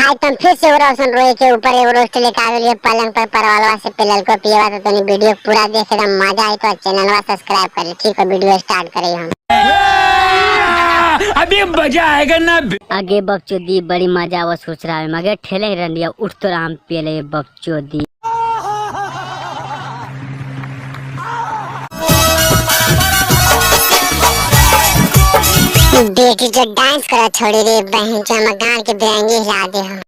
आज तुम फिर से रोशन रोए के ऊपर एगो रोस्ट लेके आ गेलिए पलंग पर परवालवा से पेलल को पिएवा। तो तनी वीडियो पूरा देख, एकदम मजा आई तो चैनलवा सब्सक्राइब कर ले। ठीक है, वीडियो स्टार्ट करे हम। अभी मजा आएगा ना। आगे बकचोदी बड़ी मजा आवा सोच रहा है, मगर ठेले रंडिया उठ तो राम पेले बकचोदी। बेटी जो डांस करा छोड़ी रे बहन जो हम गान के बिरंगी हिला दे हम।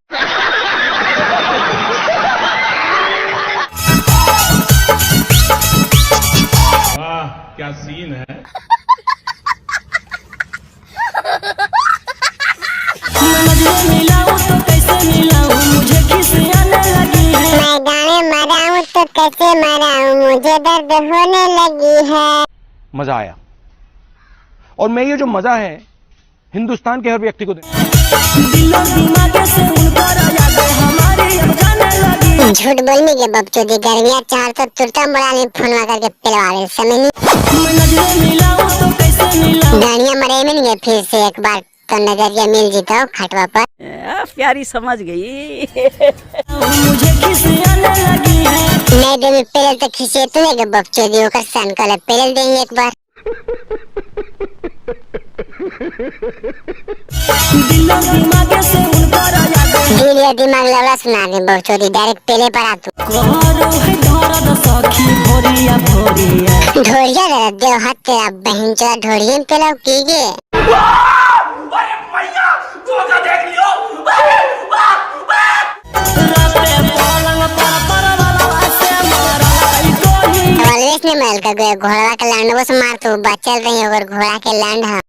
वाह क्या सीन है। मिलाऊं तो कैसे मिलाऊं, मुझे खिसियाने लगी है। मैं गाने मराऊं तो कैसे मराऊं, मुझे दर्द होने लगी है। मजा आया और मैं ये जो मजा है हिंदुस्तान के हर व्यक्ति को दे। दिलो दिमाग से उनका याद हमारी अब जाने लगी। झूठ बोलने के बकचोदी गर्मियाँ चार तो तुरता मोड़ा नहीं फोनवा करके पिलवा दे समझ नहीं। मैं नजरें मिलाऊं तो कैसे मिलाऊं, गाड़ियाँ मरे में नहीं फिर से एक बार तो नजरिया मिल जीता हो खटवा पर। प्यारी समझ गई। मुझे खिसियाने लगी है। नहीं देवी पेल तो खिसे तू है बकचोदी होकर सन कल पेल देंगे एक बार। दिलो दिमाग से उनका याद दिल या दिमाग लवड़ा सुना दे बकचोदी डायरेक्ट पेले पर आ तू। करो है दर्द सखी भोरिया भोरिया। ढोरिया जरा देव हाथ तेरा बहन चोदा ढोरिया में पेलाओ की गे। राते पलंग पर परवलवा से मारल कोही। अलवेश ने मरल का गए घोड़ा के लैंड बस मार तू बचल रही अगर घोड़ा के लैंड है।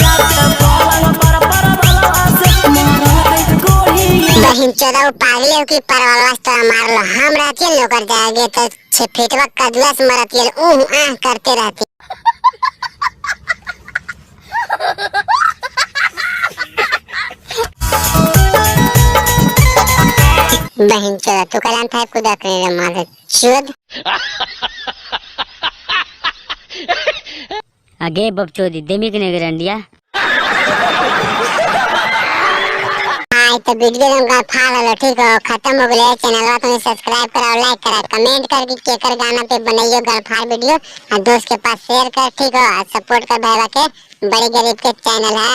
राते पलंग पर परवलवा से मारल कोही। बहन चोदा वो पागल हो कि परवलवा से तोरा मारलो हम रहती है लोकर जाएंगे तो छह फीटवा कदुआ से मरती है ऊह आह करते रहती। बहन चोदा तू कलाम था कुदा करे रे मार चोद। आगे बकचोदी देमी के नहीं रंडिया। हाँ तो वीडियो हम का फाड़ लो ठीक हो खत्म हो गया। चैनलवा तुम सब्सक्राइब करा लाइक करा कमेंट करके केकर गाना पे बनाइयो गलफाड़ वीडियो और दोस्त के पास शेयर कर ठीक हो और सपोर्ट कर भाईवा के बड़े गरीब के चैनल है।